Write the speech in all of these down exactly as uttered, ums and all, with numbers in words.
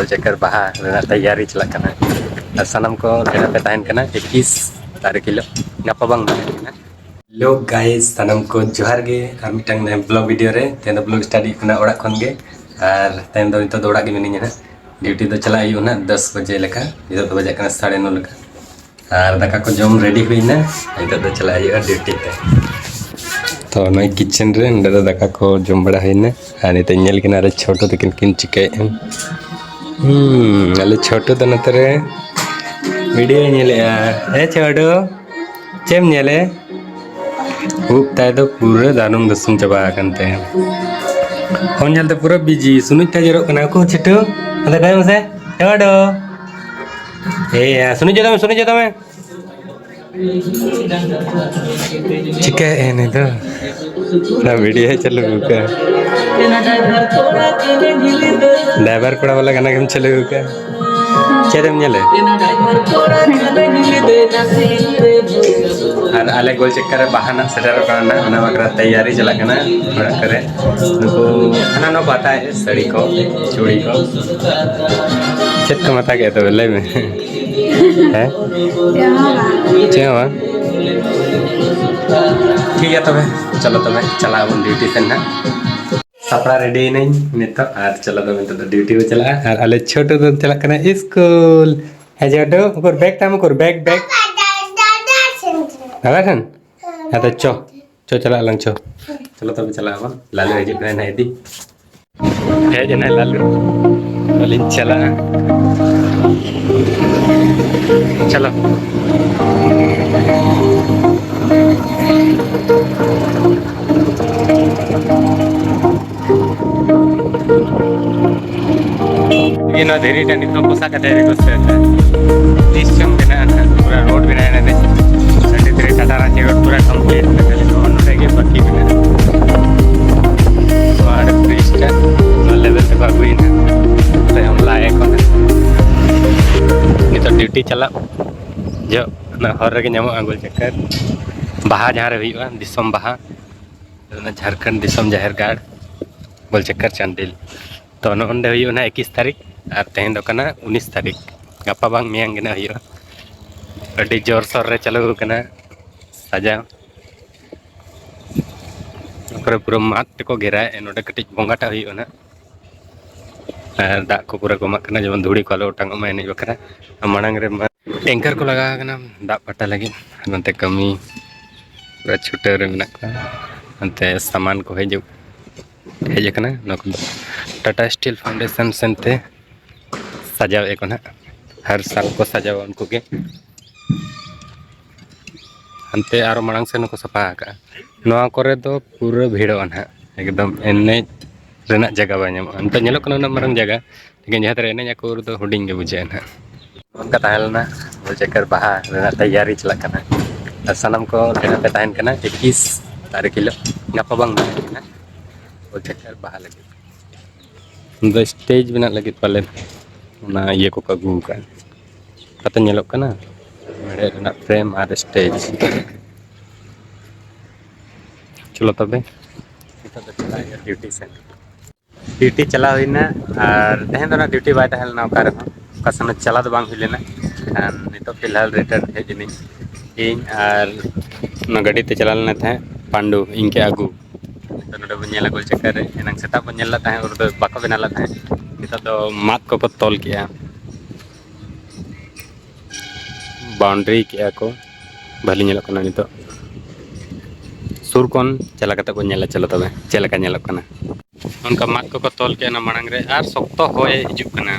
ᱪᱟᱠᱟᱨ ᱵᱟᱦᱟ ᱨᱮᱱᱟᱜ ᱛᱮᱭᱟᱨᱤ ᱪᱟᱞᱟᱜ ᱠᱟᱱᱟ᱾ ᱟᱨ ᱥᱟᱱᱟᱢ ᱠᱚ ᱱᱮᱰᱟ ᱯᱮ ᱛᱟᱦᱮᱱ ᱠᱟᱱᱟ ᱮᱠᱤᱥ ᱛᱟᱹᱨᱤᱠᱷ ᱦᱤᱞᱳᱜ, ᱜᱟᱯᱟ ᱵᱟᱝ ᱢᱮᱭᱟᱝ ᱠᱟᱱᱟ᱾ ᱦᱮᱞᱳ ᱜᱟᱭᱥ, ᱥᱟᱱᱟᱢ ᱠᱚ ᱡᱚᱦᱟᱨ ᱜᱮ᱾ ᱟᱨ ᱢᱤᱫᱴᱟᱝ ᱱᱚᱣᱟ ᱵᱞᱚᱜ ᱵᱷᱤᱰᱤᱭᱳ ᱨᱮ᱾ ᱛᱮᱦᱮᱧ ᱫᱚ ᱵᱞᱚᱜ ᱥᱴᱟᱨᱴ ᱦᱩᱭᱩᱜ ᱠᱟᱱᱟ ᱚᱲᱟᱜ ᱠᱷᱚᱱ ᱜᱮ᱾ ᱟᱨ ᱛᱮᱦᱮᱧ ᱫᱚ ᱱᱤᱛᱚᱜ ᱫᱚ ᱚᱲᱟᱜ ᱜᱮ ᱢᱤᱱᱟᱹᱧᱟ ᱦᱟᱸᱜ᱾ ᱰᱤᱭᱩᱴᱤ ᱫᱚ ᱪᱟᱞᱟᱜ ᱦᱩᱭᱩᱜᱼᱟ ᱦᱟᱸᱜ ᱫᱚᱥ ᱵᱟᱡᱮ ᱞᱮᱠᱟ᱾ ᱱᱤᱛᱚᱜ ᱫᱚ ᱵᱟᱡᱟᱜ ᱠᱟᱱᱟ ᱥᱟᱲᱮ ᱱᱚ ᱞᱮᱠᱟ᱾ ᱟᱨ ᱫᱟᱠᱟ ᱠᱚ ᱡᱚᱢ ᱨᱮᱰᱤ ᱦᱩᱭᱱᱟ᱾ ᱱᱤᱛᱚᱜ ᱫᱚ ᱪᱟᱞᱟᱜ ᱦᱩᱭᱩᱜᱼᱟ ᱰᱤᱭᱩᱴᱤ ᱛᱮ᱾ ᱛᱚ ᱱᱚᱜᱼᱚᱭ ᱠᱤᱪᱮᱱ ᱨᱮ ᱱᱚᱸᱰᱮ ᱫᱚ ᱫᱟᱠᱟ ᱠᱚ ᱡᱚᱢ ᱵᱟᱲᱟ ᱦᱩᱭᱱᱟ᱾ ᱟᱨ ᱱᱤᱛᱚᱜ ᱧᱮᱞ ᱠᱤᱱᱟ ᱟᱨ ᱪᱷᱳᱴᱩ ᱛᱟᱹᱠᱤᱱ ᱠᱤᱱ ᱪᱤᱠᱟᱹᱭᱮᱫᱼᱟ᱾ ᱦᱩᱸ, ᱟᱞᱮ ᱪᱷᱳᱴᱩ ᱫᱚ ᱱᱚᱛᱮ ᱨᱮ ᱵᱷᱤᱰᱤᱭᱳᱭ ᱧᱮᱞᱮᱫᱼᱟ᱾ ᱦᱮᱸ ᱪᱷᱳᱴᱩ, ᱪᱮᱫ ᱮᱢ ᱧᱮᱞᱮᱫ? ᱩᱵ ᱛᱟᱭ ᱫᱚ ᱯᱩᱨᱟᱹ ᱫᱟᱱᱩᱢ ᱫᱩᱥᱩᱢ ᱪᱟᱵᱟ ᱟᱠᱟᱱ ᱛᱟᱭᱟ᱾ ᱯᱷᱳᱱ ᱧᱮᱞᱛᱮ ᱯᱩᱨᱟᱹ ᱵᱤᱡᱤ᱾ ᱥᱩᱱᱩᱡ ᱛᱟᱭ ᱡᱚᱨᱚᱜ ᱠᱟᱱᱟ᱾ ᱩᱠᱩ ᱪᱷᱳᱴᱩ, ᱟᱫᱚ ᱠᱚᱭᱚᱜ ᱢᱮᱥᱮ᱾ ᱪᱷᱳᱴᱩ, ᱮᱭ ᱥᱩᱱᱩᱡ ᱡᱚᱫᱟᱜ ᱢᱮ, ᱥᱩᱱᱩᱡ ᱡᱚᱫᱟᱜ ᱢᱮ᱾ ᱪᱤᱠᱟᱹᱭᱮᱫ ᱱᱤᱛᱚᱜ? ᱚᱱᱟ ᱵᱷᱤᱰᱤᱭᱳ ᱪᱟᱹᱞᱩ ᱟᱠᱟᱫ᱾ ᱰᱟᱭᱵᱟᱨ ᱠᱚᱲᱟ ᱵᱟᱞᱟ ᱜᱟᱱᱟ ᱜᱮᱢ ᱪᱟᱹᱞᱩ ᱟᱠᱟᱫ᱾ ᱪᱮᱫ ᱮᱢ ᱧᱮᱞᱮᱫ? ᱟᱨ ᱟᱞᱮ ᱜᱳᱞ ᱪᱟᱠᱠᱟ ᱨᱮ ᱵᱟᱦᱟ ᱱᱟᱜ ᱥᱮᱴᱮᱨᱚᱜ ᱠᱟᱱᱟ ᱱᱟᱜ, ᱚᱱᱟ ᱵᱟᱠᱷᱨᱟ ᱛᱮᱭᱟᱨᱤ ᱪᱟᱞᱟᱜ ᱠᱟᱱᱟ ᱚᱲᱟᱜ ᱠᱚᱨᱮ᱾ ᱱᱩᱠᱩ ᱦᱟᱱᱟ ᱱᱚᱣᱟ ᱠᱚ ᱦᱟᱛᱟᱣᱮᱫ, ᱥᱟᱹᱲᱤ ᱠᱚ, ᱪᱩᱲᱤ ᱠᱚ᱾ ᱪᱮᱫ ᱠᱚᱢ ᱦᱟᱛᱟᱣ ᱠᱮᱫ ᱛᱚᱵᱮ ᱞᱟᱹᱭ ᱢᱮ? ᱦᱮᱸ? ᱪᱮᱫ ᱦᱚᱸ ᱵᱟᱝ᱾ ᱪᱮᱫ ᱦᱚᱸ ᱵᱟᱝ? ᱴᱷᱤᱠ ᱜᱮᱭᱟ ᱛᱚᱵᱮ, ᱪᱚᱞᱚ ᱛᱚᱵᱮ ᱪᱟᱞᱟᱜ ᱟᱵᱚᱱ ᱰᱤᱭᱩᱴᱤ ᱥᱮᱱ ᱱᱟᱜ᱾ ᱥᱟᱯᱲᱟᱣ ᱨᱮᱰᱤ ᱮᱱᱟᱹᱧ ᱱᱤᱛᱚᱜ, ᱟᱨ ᱪᱚᱞᱚ ᱛᱚᱵᱮ ᱱᱤᱛᱚᱜ ᱫᱚ ᱰᱤᱭᱩᱴᱤ ᱵᱚ ᱪᱟᱞᱟᱜᱼᱟ᱾ ᱟᱨ ᱟᱞᱮ ᱪᱷᱳᱴᱩ ᱫᱚ ᱪᱟᱞᱟᱜ ᱠᱟᱱᱟ ᱥᱠᱩᱞ᱾ ᱦᱮᱸ ᱪᱷᱳᱴᱩ, ᱩᱠᱩᱨ ᱵᱮᱜᱽ ᱛᱟᱢ, ᱩᱠᱩᱨ ᱵᱮᱜᱽ, ᱵᱮᱜᱽ? ᱫᱟᱫᱟ ᱴᱷᱮᱱ᱾ ᱟᱫᱚ ᱪᱚ, ᱪᱚ ᱪᱟᱞᱟᱜ ᱟᱞᱟᱝ, ᱪᱚ᱾ ᱪᱚᱞᱚ ᱛᱚᱵᱮ ᱪᱟᱞᱟᱜ ᱟᱵᱚᱱ, ᱞᱟᱞᱩ ᱦᱤᱡᱩᱜ ᱠᱟᱱᱟᱭ ᱱᱟᱜ ᱤᱫᱤ᱾ ᱦᱮᱡ ᱮᱱᱟᱭ ᱞᱟᱞᱩ, ᱟᱹᱞᱤᱧ ᱪᱟᱞᱟᱜᱼᱟ᱾ ᱪᱚᱞᱚ᱾ ᱱᱚᱣᱟ ᱫᱷᱤᱨᱤ ᱴᱟᱺᱰᱤ ᱠᱷᱚᱱ ᱯᱚᱥᱟᱜ ᱠᱟᱛᱮ ᱨᱮᱠᱚ ᱥᱮᱴ ᱮᱱᱟ᱾ ᱛᱤᱥ ᱪᱚᱝ ᱵᱮᱱᱟᱜᱼᱟ ᱱᱟᱦᱟᱜ, ᱯᱩᱨᱟᱹ ᱨᱳᱰ ᱵᱮᱱᱟᱣ ᱮᱱᱟ ᱱᱤᱛ᱾ ᱴᱟᱺᱰᱤ ᱫᱷᱤᱨᱤ ᱴᱟᱴᱟ ᱨᱟᱺᱪᱤ ᱨᱳᱰ ᱯᱩᱨᱟᱹ ᱠᱚᱢᱯᱞᱤᱴ ᱮᱱᱟ, ᱠᱷᱟᱹᱞᱤ ᱱᱚᱜᱼᱚ ᱱᱚᱰᱮ ᱜᱮ ᱵᱟᱹᱠᱤ ᱢᱮᱱᱟᱜᱼᱟ᱾ ᱱᱚᱣᱟ ᱟᱹᱰᱤ ᱵᱨᱤᱡᱽ ᱴᱟᱜ ᱱᱚᱣᱟ ᱞᱮᱵᱮᱞ ᱛᱮᱠᱚ ᱟᱹᱜᱩᱭᱮᱱᱟ᱾ ᱛᱟᱭᱚᱢ ᱞᱟᱭ ᱮᱠᱷᱚᱱ ᱱᱤᱛᱚᱜ ᱰᱤᱭᱩᱴᱤ ᱪᱟᱞᱟᱜ ᱡᱚᱦᱚᱜ ᱚᱱᱟ ᱦᱚᱨ ᱨᱮᱜᱮ ᱧᱟᱢᱚᱜᱼᱟ ᱜᱳᱞ ᱪᱟᱠᱠᱟᱨ᱾ ᱵᱟᱦᱟ ᱡᱟᱦᱟᱸ ᱨᱮ ᱦᱩᱭᱩᱜᱼᱟ, ᱫᱤᱥᱚᱢ ᱵᱟᱦᱟ, ᱚᱱᱟ ᱡᱷᱟᱲᱠᱷᱚᱸᱰ ᱫᱤᱥᱚᱢ ᱡᱟᱦᱮᱨ ᱜᱟᱲ, ᱜᱳᱞ ᱪᱟᱠᱠᱟᱨ ᱪᱟᱱᱰᱤᱞ᱾ ᱛᱚ ᱱᱚᱜᱼᱚ ᱱᱚᱰᱮ ᱦᱩᱭᱩᱜᱼᱟ ᱱᱟᱦᱟᱜ ᱮᱠᱤᱥ ᱛᱟᱹᱨᱤᱠᱷ᱾ ᱟᱨ ᱛᱮᱦᱮᱧ ᱫᱚ ᱠᱟᱱᱟ ᱩᱱᱤᱥ ᱛᱟᱹᱨᱤᱠᱷ, ᱜᱟᱯᱟ ᱵᱟᱝ ᱢᱮᱭᱟᱝ ᱜᱮ ᱱᱟᱜ ᱦᱩᱭᱩᱜᱼᱟ᱾ ᱟᱹᱰᱤ ᱡᱳᱨᱥᱳᱨ ᱨᱮ ᱪᱟᱹᱞᱩ ᱟᱠᱟᱱᱟ ᱥᱟᱡᱟᱣ᱾ ᱚᱱᱟ ᱠᱚᱨᱮ ᱯᱩᱨᱟᱹ ᱢᱟᱫ ᱛᱮᱠᱚ ᱜᱷᱮᱨᱟᱭᱮᱫᱼᱟ᱾ ᱱᱚᱰᱮ ᱠᱟᱹᱴᱤᱡ ᱵᱚᱸᱜᱟᱴᱟᱜ ᱦᱩᱭᱩᱜᱼᱟ ᱱᱟᱜ, ᱟᱨ ᱫᱟᱜ ᱠᱚ ᱯᱩᱨᱟᱹ ᱠᱚ ᱮᱢᱟᱜ ᱠᱟᱱᱟ, ᱡᱮᱢᱚᱱ ᱫᱷᱩᱲᱤ ᱠᱚ ᱟᱞᱚ ᱚᱴᱟᱝᱚᱜ ᱢᱟ ᱮᱱᱮᱡ ᱵᱟᱠᱷᱨᱟ᱾ ᱟᱨ ᱢᱟᱲᱟᱝ ᱨᱮ ᱢᱟ ᱮᱝᱠᱟᱨ ᱠᱚ ᱞᱟᱜᱟᱣ ᱠᱟᱱᱟ ᱫᱟᱜ ᱯᱟᱴᱟ ᱞᱟᱹᱜᱤᱫ, ᱱᱚᱛᱮ ᱠᱟᱹᱢᱤ ᱯᱩᱨᱟᱹ ᱪᱷᱩᱴᱟᱹᱣ ᱨᱮ ᱢᱮᱱᱟᱜ ᱠᱚᱣᱟ᱾ ᱱᱚᱛᱮ ᱥᱟᱢᱟᱱ ᱠᱚ ᱦᱤᱡᱩᱜ ᱦᱮᱡ ᱟᱠᱟᱱᱟ᱾ ᱱᱚᱣᱟ ᱠᱚᱫᱚ ᱴᱟᱴᱟ ᱥᱴᱤᱞ ᱯᱷᱟᱣᱩᱱᱰᱮᱥᱚᱱ ᱥᱮᱱ ᱛᱮ ᱥᱟᱡᱟᱣᱮᱫ ᱠᱚ ᱱᱟᱦᱟᱜ᱾ ᱦᱟᱨ ᱥᱟᱞ ᱠᱚ ᱥᱟᱡᱟᱣᱟ ᱩᱱᱠᱩ ᱜᱮ᱾ ᱦᱟᱱᱛᱮ ᱟᱨᱚ ᱢᱟᱲᱟᱝ ᱥᱮᱱ ᱦᱚᱸᱠᱚ ᱥᱟᱯᱷᱟ ᱟᱠᱟᱜᱼᱟ᱾ ᱱᱚᱣᱟ ᱠᱚᱨᱮ ᱫᱚ ᱯᱩᱨᱟᱹ ᱵᱷᱤᱲᱚᱜᱼᱟ ᱱᱟᱦᱟᱜ, ᱮᱠᱫᱚᱢ ᱮᱱᱮᱡ ᱨᱮᱱᱟᱜ ᱡᱟᱭᱜᱟ ᱵᱟᱭ ᱧᱟᱢᱚᱜᱼᱟ᱾ ᱱᱤᱛᱚᱜ ᱧᱮᱞᱚᱜ ᱠᱟᱱᱟ ᱩᱱᱟᱹᱜ ᱢᱟᱨᱟᱝ ᱡᱟᱭᱜᱟ, ᱞᱮᱠᱤᱱ ᱡᱟᱦᱟᱸ ᱛᱤᱱᱟᱹᱜ ᱮᱱᱮᱡ ᱟᱠᱚ ᱩᱱ ᱨᱮᱫᱚ ᱦᱩᱰᱤᱧ ᱜᱮ ᱵᱩᱡᱷᱟᱹᱜᱼᱟ ᱱᱟᱦᱟᱜ᱾ ᱚᱱᱠᱟ ᱛᱟᱦᱮᱸ ᱞᱮᱱᱟ ᱜᱳᱞ ᱪᱟᱠᱟᱨ ᱵᱟᱦᱟ ᱨᱮᱱᱟᱜ ᱛᱮᱭᱟᱨᱤ ᱪᱟᱞᱟᱜ ᱠᱟᱱᱟ᱾ ᱟᱨ ᱥᱟᱱᱟᱢ ᱠᱚ ᱱᱮᱰᱮ ᱯᱮ ᱛᱟᱦᱮᱱ ᱠᱟᱱᱟ ᱮᱠᱤᱥ ᱛᱟᱹᱨᱤᱠᱷ ᱦᱤᱞᱳᱜ, ᱜᱟᱯᱟ ᱵᱟᱝ ᱢᱮᱭᱟᱝ ᱠᱟᱱᱟ ᱜᱳᱞ ᱪᱟᱠᱟᱨ ᱵᱟᱦᱟ ᱞᱟᱹᱜᱤᱫ᱾ ᱫᱚ ᱥᱴᱮᱡᱽ ᱵᱮᱱᱟᱜ ᱞᱟᱹᱜᱤᱫ ᱯᱟᱞᱮᱱ ᱚᱱᱟ ᱤᱭᱟᱹ ᱠᱚᱠᱚ ᱟᱹᱜᱩ ᱟᱠᱟᱫᱼᱟ᱾ ᱠᱟᱛᱮ ᱧᱮᱞᱚᱜ ᱠᱟᱱᱟ ᱢᱮᱲᱦᱮᱫ ᱨᱮᱱᱟᱜ ᱯᱷᱨᱮᱢ ᱟᱨ ᱥᱴᱮᱡᱽ᱾ ᱪᱚᱞᱚ ᱛᱚᱵᱮ, ᱱᱤᱛᱚᱜ ᱫᱚ ᱪᱟᱞᱟᱜ ᱦᱩᱭᱩᱜᱼᱟ ᱰᱤᱭᱩᱴᱤ ᱥᱮᱱ᱾ ᱰᱤᱭᱩᱴᱤ ᱪᱟᱞᱟᱣ ᱦᱩᱭᱱᱟ, ᱟᱨ ᱛᱮᱦᱮᱧ ᱫᱚ ᱱᱟᱜ ᱰᱤᱭᱩᱴᱤ ᱵᱟᱭ ᱛᱟᱦᱮᱸ ᱞᱮᱱᱟ ᱚᱠᱟ ᱨᱮᱦᱚᱸ, ᱚᱠᱟ ᱥᱮᱱ ᱦᱚᱸ ᱪᱟᱞᱟᱣ ᱫᱚ ᱵᱟᱝ ᱦᱩᱭ ᱞᱮᱱᱟ᱾ ᱟᱨ ᱱᱤᱛᱚᱜ ᱯᱷᱤᱞᱦᱟᱞ ᱨᱤᱴᱟᱨᱱ ᱦᱮᱡ ᱮᱱᱟᱹᱧ᱾ ᱤᱧ ᱟᱨ ᱚᱱᱟ ᱜᱟᱹᱰᱤ ᱛᱮ ᱪᱟᱞᱟᱣ ᱞᱮᱱᱟ ᱛᱟᱦᱮᱸᱫ ᱯᱟᱱᱰᱩ, ᱤᱧ ᱜᱮ ᱟᱹᱜᱩ᱾ ᱱᱤᱛᱚᱜ ᱱᱚᱰᱮ ᱵᱚᱱ ᱧᱮᱞᱟ ᱜᱳᱞ ᱪᱟᱠᱟᱨ ᱨᱮ, ᱮᱱᱟᱝ ᱥᱮᱛᱟᱜ ᱵᱚᱱ ᱧᱮᱞ ᱞᱮᱫ ᱛᱟᱦᱮᱸᱫ, ᱩᱱ ᱨᱮᱫᱚ ᱵᱟᱠᱚ ᱵᱮᱱᱟᱣ ᱞᱮᱫ ᱛᱟᱦᱮᱸᱫ᱾ ᱱᱤᱛᱚᱜ ᱫᱚ ᱢᱟᱫ ᱠᱚᱠᱚ ᱛᱚᱞ ᱠᱮᱜᱼᱟ, ᱵᱟᱣᱩᱱᱰᱨᱤ ᱠᱮᱜᱼᱟ ᱠᱚ, ᱵᱷᱟᱹᱞᱤ ᱧᱮᱞᱚᱜ ᱠᱟᱱᱟ ᱱᱤᱛᱚᱜ᱾ ᱥᱩᱨ ᱠᱷᱚᱱ ᱪᱟᱞᱟᱣ ᱠᱟᱛᱮ ᱵᱚᱱ ᱧᱮᱞᱟ, ᱪᱚᱞᱚ ᱛᱚᱵᱮ ᱪᱮᱫ ᱞᱮᱠᱟ ᱧᱮᱞᱚᱜ ᱠᱟᱱᱟ᱾ ᱚᱱᱠᱟ ᱢᱟᱫ ᱠᱚᱠᱚ ᱛᱚᱞ ᱠᱮᱜᱼᱟ ᱚᱱᱟ ᱢᱟᱲᱟᱝ ᱨᱮ, ᱟᱨ ᱥᱚᱠᱛᱚ ᱦᱚᱭ ᱦᱤᱡᱩᱜ ᱠᱟᱱᱟ᱾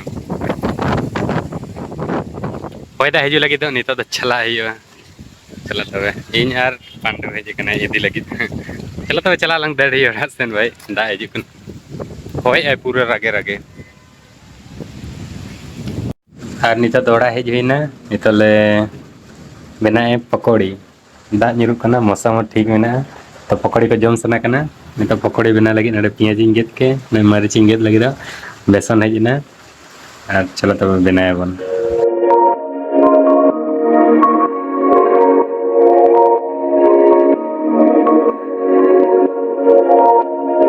ᱦᱚᱭ ᱫᱟᱜ ᱦᱤᱡᱩᱜ ᱞᱟᱹᱜᱤᱫ ᱫᱚ ᱱᱤᱛᱚᱜ ᱫᱚ ᱪᱟᱞᱟᱜ ᱦᱩᱭᱩᱜᱼᱟ᱾ ᱪᱚᱞᱚ ᱛᱚᱵᱮ, ᱤᱧ ᱟᱨ ᱯᱟᱱᱰᱩ ᱦᱮᱡ ᱟᱠᱟᱱᱟᱭ ᱤᱫᱤ ᱞᱟᱹᱜᱤᱫ᱾ ᱪᱚᱞᱚ ᱛᱚᱵᱮ, ᱪᱟᱞᱟᱜ ᱞᱟᱝ ᱫᱟᱹᱲ ᱦᱩᱭᱩᱜᱼᱟ ᱚᱲᱟᱜ ᱥᱮᱱ ᱵᱷᱟᱭ, ᱫᱟᱜ ᱦᱤᱡᱩᱜ ᱠᱟᱱᱟ, ᱦᱚᱭᱮᱜᱼᱟᱭ ᱯᱩᱨᱟᱹ ᱨᱟᱜᱮ ᱨᱟᱜᱮ᱾ ᱟᱨ ᱱᱤᱛᱚᱜ ᱫᱚ ᱚᱲᱟᱜ ᱦᱮᱡ ᱦᱩᱭᱱᱟ᱾ ᱱᱤᱛᱚᱜ ᱞᱮ ᱵᱮᱱᱟᱣᱮᱫᱼᱟ ᱯᱚᱠᱚᱲᱤ᱾ ᱫᱟᱜ ᱧᱩᱨᱩᱜ ᱠᱟᱱᱟ, ᱢᱚᱥᱟᱢ ᱦᱚᱸ ᱴᱷᱤᱠ ᱢᱮᱱᱟᱜᱼᱟ᱾ ᱛᱚ ᱯᱚᱠᱚᱲᱤ ᱠᱚ ᱡᱚᱢ ᱥᱟᱱᱟ ᱠᱟᱱᱟ᱾ ᱱᱤᱛᱚᱜ ᱯᱚᱠᱚᱲᱤ ᱵᱮᱱᱟᱣ ᱞᱟᱹᱜᱤᱫ ᱱᱚᱰᱮ ᱯᱮᱸᱭᱟᱡᱽ ᱤᱧ ᱜᱮᱫ ᱠᱮᱫ, ᱱᱚᱰᱮ ᱢᱟᱹᱨᱤᱪ ᱤᱧ ᱜᱮᱫ ᱞᱟᱹᱜᱤᱫ, ᱵᱮᱥᱚᱱ ᱦᱮᱡ ᱮᱱᱟ᱾ ᱟᱨ ᱪᱚᱞᱚ ᱛᱚᱵᱮ ᱵᱮᱱᱟᱣ ᱟᱵᱚᱱ᱾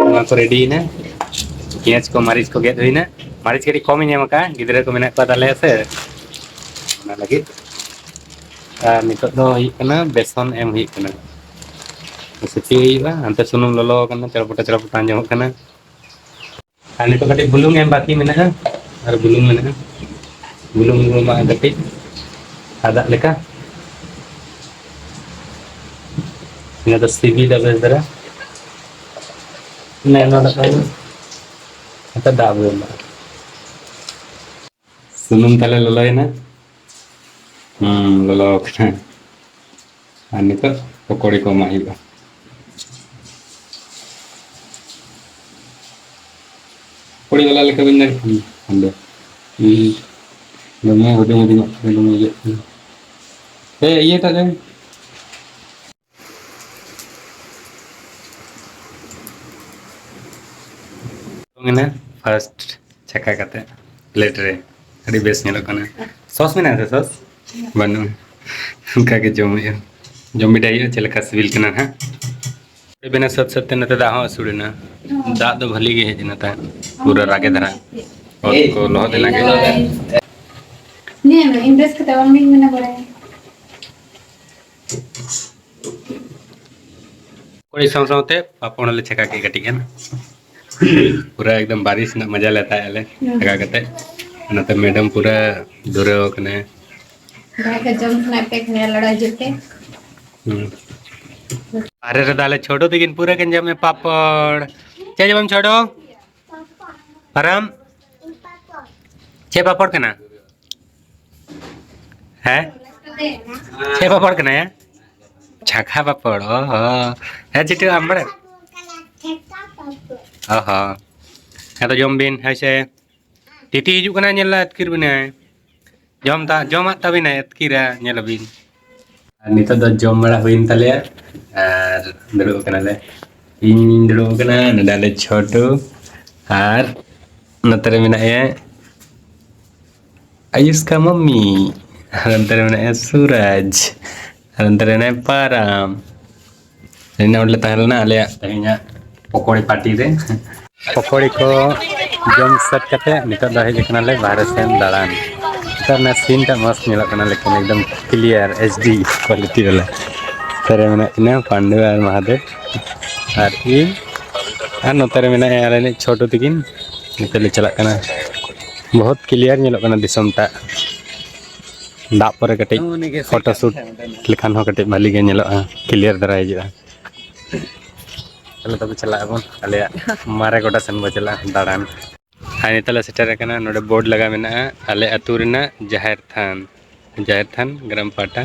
ᱱᱚᱣᱟ ᱠᱚ ᱨᱮᱰᱤᱭᱮᱱᱟ, ᱯᱮᱸᱭᱟᱡᱽ ᱠᱚ, ᱢᱟᱹᱨᱤᱪ ᱠᱚ ᱜᱮᱫ ᱦᱩᱭᱱᱟ᱾ ᱢᱟᱹᱨᱤᱪ ᱠᱟᱹᱴᱤᱡ ᱠᱚᱢ ᱤᱧ ᱮᱢ ᱟᱠᱟᱫᱼᱟ, ᱜᱤᱫᱽᱨᱟᱹ ᱠᱚ ᱢᱮᱱᱟᱜ ᱠᱚᱣᱟ ᱛᱟᱞᱮᱭᱟ ᱥᱮ, ᱚᱱᱟ ᱞᱟᱹᱜᱤᱫ᱾ ᱟᱨ ᱱᱤᱛᱚᱜ ᱫᱚ ᱦᱩᱭᱩᱜ ᱠᱟᱱᱟ ᱵᱮᱥᱚᱱ ᱮᱢ ᱦᱩᱭᱩᱜ ᱠᱟᱱᱟ, ᱥᱤᱯᱤ ᱦᱩᱭᱩᱜᱼᱟ᱾ ᱦᱟᱱᱛᱮ ᱥᱩᱱᱩᱢ ᱞᱚᱞᱚ ᱟᱠᱟᱱᱟ, ᱪᱚᱲᱯᱚᱴᱟ ᱪᱚᱲᱯᱚᱴᱟ ᱟᱸᱡᱚᱢᱚᱜ ᱠᱟᱱᱟ᱾ ᱟᱨ ᱱᱤᱛᱚᱜ ᱠᱟᱹᱴᱤᱡ ᱵᱩᱞᱩᱝ ᱮᱢ ᱵᱟᱹᱠᱤ ᱢᱮᱱᱟᱜᱼᱟ, ᱟᱨ ᱵᱩᱞᱩᱝ ᱢᱮᱱᱟᱜᱼᱟ, ᱵᱩᱞᱩᱝ ᱵᱚᱱ ᱮᱢᱟᱜᱼᱟ ᱠᱟᱹᱴᱤᱡ ᱟᱫᱟᱜ ᱞᱮᱠᱟ᱾ ᱤᱱᱟᱹ ᱫᱚ ᱥᱤᱵᱤᱞᱟ ᱵᱮᱥ ᱫᱷᱟᱨᱟ᱾ ᱤᱱᱟᱹ ᱱᱚᱰᱮ ᱠᱷᱚᱱ ᱱᱤᱛᱚᱜ ᱫᱟᱜ ᱵᱚᱱ ᱮᱢᱟᱜᱼᱟ᱾ ᱥᱩᱱᱩᱢ ᱛᱟᱦᱞᱮ ᱞᱚᱞᱚᱭᱮᱱᱟ᱾ ᱦᱩᱸ, ᱞᱚᱞᱚ ᱟᱠᱟᱱᱟ᱾ ᱟᱨ ᱱᱤᱛᱚᱜ ᱯᱚᱠᱚᱲᱤ ᱠᱚ ᱮᱢᱟᱜ ᱦᱩᱭᱩᱜᱼᱟ᱾ ᱯᱚᱠᱚᱲᱤ ᱵᱟᱞᱟ ᱞᱮᱠᱟ ᱵᱤᱱ ᱧᱮᱞ ᱠᱷᱟᱱ ᱦᱟᱸᱰᱮ᱾ ᱦᱩᱸ, ᱫᱚᱢᱮ ᱦᱩᱰᱤᱧ ᱦᱩᱰᱤᱧᱚᱜ ᱠᱟᱱᱟ, ᱫᱚᱢᱮ ᱤᱭᱟᱹᱜ ᱠᱟᱱᱟ᱾ ᱮ, ᱤᱭᱟᱹᱴᱟᱜ ᱨᱮ᱾ ᱮᱱᱟ ᱯᱷᱟᱥᱴ ᱪᱷᱟᱠᱟ ᱠᱟᱛᱮ ᱯᱞᱮᱴ ᱨᱮ᱾ ᱟᱹᱰᱤ ᱵᱮᱥ ᱧᱮᱞᱚᱜ ᱠᱟᱱᱟ᱾ ᱥᱚᱥ ᱢᱮᱱᱟᱜᱼᱟ ᱥᱮ ᱥᱚᱥ? ᱵᱟᱹᱱᱩᱜᱼᱟ᱾ ᱚᱱᱠᱟ ᱜᱮ ᱡᱚᱢ ᱦᱩᱭᱩᱜᱼᱟ, ᱡᱚᱢ ᱵᱤᱰᱟᱹᱣ ᱦᱩᱭᱩᱜᱼᱟ ᱪᱮᱫ ᱞᱮᱠᱟ ᱥᱤᱵᱤᱞ ᱠᱟᱱᱟ ᱱᱟᱦᱟᱜ᱾ ᱵᱮᱱᱟᱣ ᱥᱟᱹᱛ ᱥᱟᱹᱛ ᱛᱮ ᱱᱚᱛᱮ ᱫᱟᱜ ᱦᱚᱸ ᱟᱹᱥᱩᱲ ᱮᱱᱟ᱾ ᱫᱟᱜ ᱫᱚ ᱵᱷᱟᱹᱞᱤ ᱜᱮ ᱦᱮᱡ ᱮᱱᱟ ᱛᱟᱦᱮᱸᱫ, ᱯᱩᱨᱟᱹ ᱨᱟᱜᱮ ᱫᱷᱟᱨᱟ᱾ ᱚᱛ ᱠᱚ ᱞᱚᱦᱚᱫ ᱮᱱᱟ ᱜᱮ᱾ ᱧᱮᱞ ᱢᱮ, ᱤᱧ ᱵᱮᱥ ᱠᱟᱛᱮ ᱵᱟᱝ ᱜᱤᱧ ᱢᱮᱱᱟ ᱵᱟᱲᱟᱭᱟ᱾ ᱯᱚᱠᱚᱲᱤ ᱥᱟᱶ ᱥᱟᱶᱛᱮ ᱯᱟᱯᱚᱲ ᱦᱚᱸᱞᱮ ᱪᱷᱟᱠᱟ ᱠᱮᱫ ᱠᱟᱹᱴᱤᱡ ᱜᱟᱱ᱾ ᱯᱩᱨᱟᱹ ᱮᱠᱫᱚᱢ ᱵᱟᱨᱤᱥ ᱨᱮᱱᱟᱜ ᱢᱚᱡᱟ ᱞᱮ ᱦᱟᱛᱟᱣ ᱮᱫᱼᱟ ᱞᱮ ᱦᱩᱸ᱾ ᱪᱷᱟᱠᱟ ᱠᱟᱛᱮ᱾ ᱱᱚᱛᱮ ᱢᱮᱰᱟᱢ ᱯᱩᱨᱟᱹ ᱫᱷᱩᱨᱟᱹᱣ ᱟᱠᱟᱱᱟᱭ᱾ ᱡᱟᱦᱟᱸᱭ ᱠᱚ ᱡᱚᱢ ᱥᱟᱱᱟᱭᱮᱫ ᱯᱮ ᱠᱷᱟᱱ ᱞᱚᱲᱟ ᱦᱤᱡᱩᱜ ᱯᱮ᱾ ᱦᱩᱸ᱾ ᱟᱨᱮ ᱨᱮ ᱛᱟᱦᱞᱮ ᱪᱷᱳᱴᱩ ᱛᱤᱠᱤᱱ ᱯᱩᱨᱟᱹ ᱠᱤᱱ ᱡᱚᱢᱮ ᱯᱟᱯᱚᱲ᱾ ᱪᱮᱫ ᱡᱚᱢᱟᱢ ᱪᱷᱳᱴᱩ? ᱯᱟᱨᱟᱢ? ᱪᱮᱫ ᱯᱟᱯᱚᱲ ᱠᱟᱱᱟ? ᱦᱮᱸ? ᱪᱮᱫ ᱯᱟᱯᱚᱲ ᱠᱟᱱᱟ ᱭᱟ? ᱪᱷᱟᱠᱷᱟ ᱯᱟᱯᱚᱲ, ᱚ ᱦᱚᱸ᱾ ᱦᱮᱸ, ᱪᱤᱴᱟᱹ ᱟᱢ ᱵᱟᱲᱟᱭ? ᱚ ᱦᱚᱸ᱾ ᱦᱮᱸ ᱛᱚ, ᱡᱚᱢ ᱵᱤᱱ, ᱦᱳᱭ ᱥᱮ᱾ ᱛᱤᱛᱤ ᱦᱤᱡᱩᱜ ᱠᱟᱱᱟᱭ, ᱧᱮᱞ ᱞᱮ ᱟᱹᱛᱠᱤᱨ ᱵᱤᱱᱟᱭ᱾ ᱡᱚᱢ ᱛᱟ-, ᱡᱚᱢᱟᱜ ᱛᱟᱹᱵᱤᱱᱟᱭ, ᱟᱹᱛᱠᱤᱨᱟ, ᱧᱮᱞ ᱟᱹᱵᱤᱱ᱾ ᱟᱨ ᱱᱤᱛᱚᱜ ᱫᱚ ᱡᱚᱢ ᱵᱟᱲᱟ ᱦᱩᱭᱮᱱ ᱛᱟᱞᱮᱭᱟ ᱟᱨ ᱫᱩᱲᱩᱵ ᱟᱠᱟᱱᱟᱞᱮ᱾ ᱤᱧᱤᱧ ᱫᱩᱲᱩᱵ ᱟᱠᱟᱱᱟ, ᱱᱚᱰᱮ ᱟᱞᱮ ᱪᱷᱳᱴᱩ, ᱟᱨ ᱱᱚᱛᱮ ᱨᱮ ᱢᱮᱱᱟᱭᱟ ᱟᱭᱩᱥ ᱠᱟ ᱢᱟᱢᱢᱤ, ᱟᱨ ᱱᱚᱛᱮ ᱨᱮ ᱢᱮᱱᱟᱭᱟ ᱥᱩᱨᱟᱡᱽ, ᱟᱨ ᱱᱚᱛᱮ ᱨᱮ ᱢᱮᱱᱟᱭᱟ ᱯᱟᱨᱟᱢ᱾ ᱮᱱᱟᱝ ᱚᱸᱰᱮ ᱞᱮ ᱛᱟᱦᱮᱸ ᱞᱮᱱᱟ ᱟᱞᱮᱭᱟᱜ ᱛᱮᱦᱮᱧᱟᱜ ᱯᱚᱠᱚᱲᱤ ᱯᱟᱨᱴᱤ ᱨᱮ᱾ ᱯᱚᱠᱚᱲᱤ ᱠᱚ ᱡᱚᱢ ᱥᱟᱹᱛ ᱠᱟᱛᱮ ᱱᱤᱛᱚᱜ ᱫᱚ ᱦᱮᱡ ᱟᱠᱟᱱᱟᱞᱮ ᱵᱟᱦᱨᱮ ᱥᱮᱱ ᱫᱟᱬᱟᱱ᱾ ᱱᱮᱛᱟᱨ ᱚᱱᱟ scene ᱴᱟᱜ ᱢᱚᱥᱛ ᱧᱮᱞᱚᱜ ᱠᱟᱱᱟ, ᱞᱮᱠᱤᱱ ᱮᱠᱫᱚᱢ clear HD quality ᱵᱟᱞᱟ᱾ ᱱᱚᱛᱮ ᱨᱮ ᱢᱮᱱᱟᱜ ᱠᱤᱱᱟ ᱯᱟᱱᱰᱩ ᱟᱨ ᱢᱟᱦᱟᱫᱮᱵ ᱟᱨ ᱤᱧ, ᱟᱨ ᱱᱚᱛᱮ ᱨᱮ ᱢᱮᱱᱟᱭᱟ ᱟᱞᱮ ᱨᱤᱱᱤᱡ ᱪᱷᱳᱴᱩ ᱛᱤᱠᱤᱱ᱾ ᱱᱤᱛᱚᱜ ᱞᱮ ᱪᱟᱞᱟᱜ ᱠᱟᱱᱟ᱾ ᱵᱚᱦᱩᱛ clear ᱧᱮᱞᱚᱜ ᱠᱟᱱᱟ ᱫᱤᱥᱚᱢ ᱴᱟᱜ᱾ ᱫᱟᱜ ᱯᱚᱨᱮ ᱠᱟᱹᱴᱤᱡ ᱯᱷᱳᱴᱳ ᱥᱩᱴ ᱞᱮᱠᱷᱟᱱ ᱦᱚᱸ ᱠᱟᱹᱴᱤᱡ ᱵᱷᱟᱹᱞᱤ ᱜᱮ ᱧᱮᱞᱚᱜᱼᱟ, clear ᱫᱷᱟᱨᱟ ᱦᱤᱡᱩᱜᱼᱟ᱾ ᱛᱟᱦᱞᱮ ᱛᱚᱵᱮ ᱪᱟᱞᱟᱜ ᱟᱵᱚᱱ ᱟᱞᱮᱭᱟᱜ ᱢᱟᱨᱮ ᱜᱚᱰᱟ ᱥᱮᱱ ᱵᱚ ᱪᱟᱞᱟᱜᱼᱟ ᱫᱟᱬᱟᱱ᱾ ᱟᱨ ᱱᱤᱛᱚᱜ ᱞᱮ ᱥᱮᱴᱮᱨ ᱟᱠᱟᱱᱟ, ᱱᱚᱰᱮ ᱵᱳᱨᱰ ᱞᱟᱜᱟᱣ ᱢᱮᱱᱟᱜᱼᱟ ᱟᱞᱮ ᱟᱹᱛᱩ ᱨᱮᱱᱟᱜ ᱡᱟᱦᱮᱨ ᱛᱷᱟᱱ, ᱡᱟᱦᱮᱨ ᱛᱷᱟᱱ ᱜᱨᱟᱢ ᱯᱟᱴᱟ᱾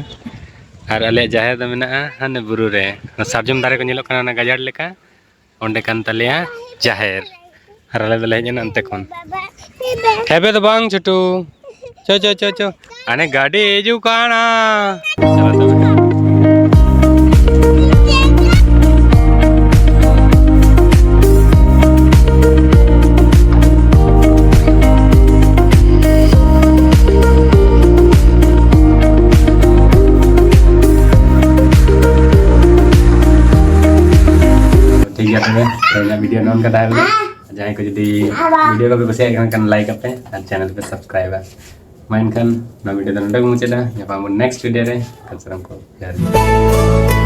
ᱟᱨ ᱟᱞᱮᱭᱟᱜ ᱡᱟᱦᱮᱨ ᱫᱚ ᱢᱮᱱᱟᱜᱼᱟ ᱦᱟᱱᱮ ᱵᱩᱨᱩ ᱨᱮ, ᱚᱱᱟ ᱥᱟᱨᱡᱚᱢ ᱫᱟᱨᱮ ᱠᱚ ᱧᱮᱞᱚᱜ ᱠᱟᱱᱟ, ᱚᱱᱟ ᱜᱟᱡᱟᱲ ᱞᱮᱠᱟ, ᱚᱸᱰᱮ ᱠᱟᱱ ᱛᱟᱞᱮᱭᱟ ᱡᱟᱦᱮᱨ᱾ ᱟᱨ ᱟᱞᱮ ᱫᱚᱞᱮ ᱦᱮᱡ ᱮᱱᱟ ᱚᱱᱛᱮ ᱠᱷᱚᱱ᱾ ᱦᱮᱵᱮ ᱫᱚ ᱵᱟᱝ ᱪᱷᱩᱴᱩ, ᱪᱚ ᱪᱚ ᱪᱚ ᱪᱚ, ᱟᱱᱮ ᱜᱟᱹᱰᱤ ᱦᱤᱡᱩᱜ ᱠᱟᱱᱟ᱾ ᱪᱚᱞᱚ ᱛᱚᱵᱮ᱾ ᱴᱷᱤᱠ ᱜᱮᱭᱟ ᱛᱚᱵᱮ, ᱛᱮᱦᱮᱧᱟᱜ video ᱱᱚᱝᱠᱟ ᱛᱟᱦᱮᱸ ᱞᱮᱱᱟ᱾ ᱡᱟᱦᱟᱸᱭ ᱠᱚ ᱡᱩᱫᱤ video ᱠᱚᱯᱮ ᱠᱩᱥᱤᱭᱟᱜ ᱠᱟᱱ ᱠᱷᱟᱱ like ᱟᱯᱮ ᱟᱨ channel ᱯᱮ subscribe ᱟ᱾ ᱢᱟ ᱮᱱᱠᱷᱟᱱ ᱱᱚᱣᱟ video ᱫᱚ ᱱᱚᱰᱮ ᱜᱮ ᱢᱩᱪᱟᱹᱫᱟ᱾ ᱧᱟᱯᱟᱢ ᱟᱵᱚᱱ next video ᱨᱮ᱾ ᱠᱷᱟᱱ ᱥᱟᱱᱟᱢ ᱠᱚ ᱡᱚᱦᱟᱨ ᱜᱮ᱾